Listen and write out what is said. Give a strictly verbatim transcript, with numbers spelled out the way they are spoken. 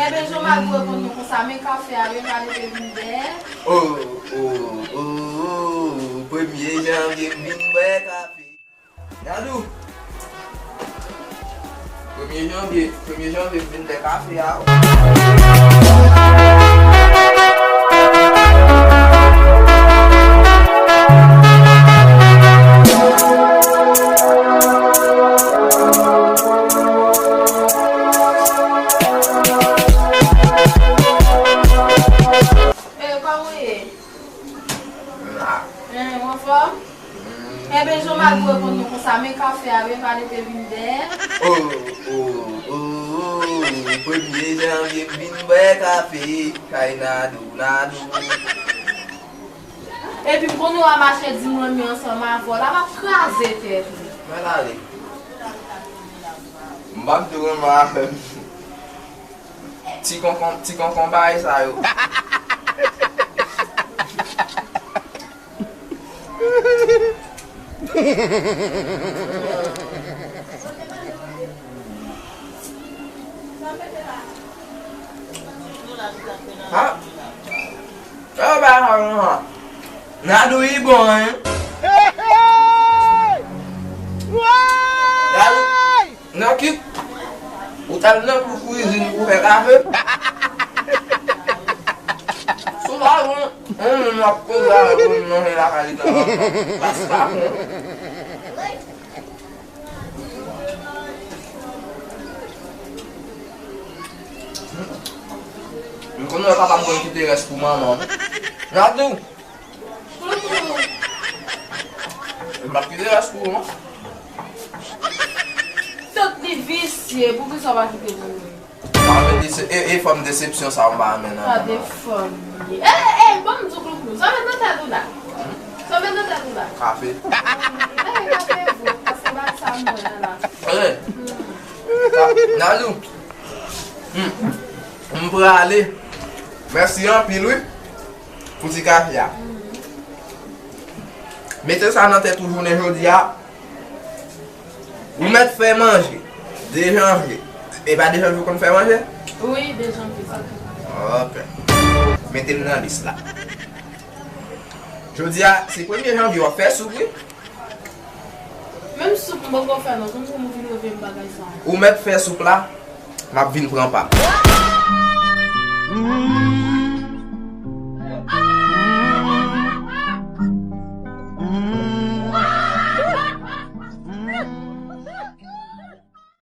Ebyen, Jomal pou reponn nou konsa, men kafe a, men pa rete vin dèyè. Oh, oh, oh, oh, premye janvye m vin bwè kafe. Dadou! Premye janvye, premye janvye m vin bwè kafe a. Eh, kòman w ye? Hein, ou anfòm? Enben, Jomal pou reponn nou konsa, men kafe a, men pa rete vin dèyè. Oh, oh, oh, oh, premye janvye m vin bwè kafe kay Nadou, Nadou. Epi m konnen w a mache di m renmen ansanm avè w la, m ap kraze tèt ou. Mwen ale. M p ap di renmen avè m. Ti konkon, ti konkon bagay sa yo. Ha? Yo ba sa nou ha. Nadou i bon, hein? Nadou, nan kit, ou t al nan kou kwizin pou fè kafe. Sou pa bon, on moun ap koze avèk moun nan lakay li nan. Pas pa bon. M konnen papa m konn kite rès pou manman m. Nadou. M p ap kite rès pou ou, non. Tout li visye, poukisa w pa kite pou mwen? Sa vle di se, e, e fòm desepsyon sa w pa renmen nan. Pa de fòm li. E, e, e, ban m di w klouklou. Sa w met nan tèt ou la? Sa w met nan tèt ou la? Kafe. E, kafe vre, paske bagay sa m wè a la. Tande. Nadou. Hmm. M prale. Mèsi anpil, wi. Pou ti kafe a. Mete sa nan tèt ou jounen jodi a. Ou mèt fè manje. De janvye. E pa de janvye ou konn fè manje? Wi, de janvye, se vre. Ok. Mete m nan lis la. Jodi a, se premye janvye w ap fè soup, wi. Menm soup m poko fè non, konn kòman w vin reveye m bagay sa. Ou mèt fè soup la, m ap vin pran pa m.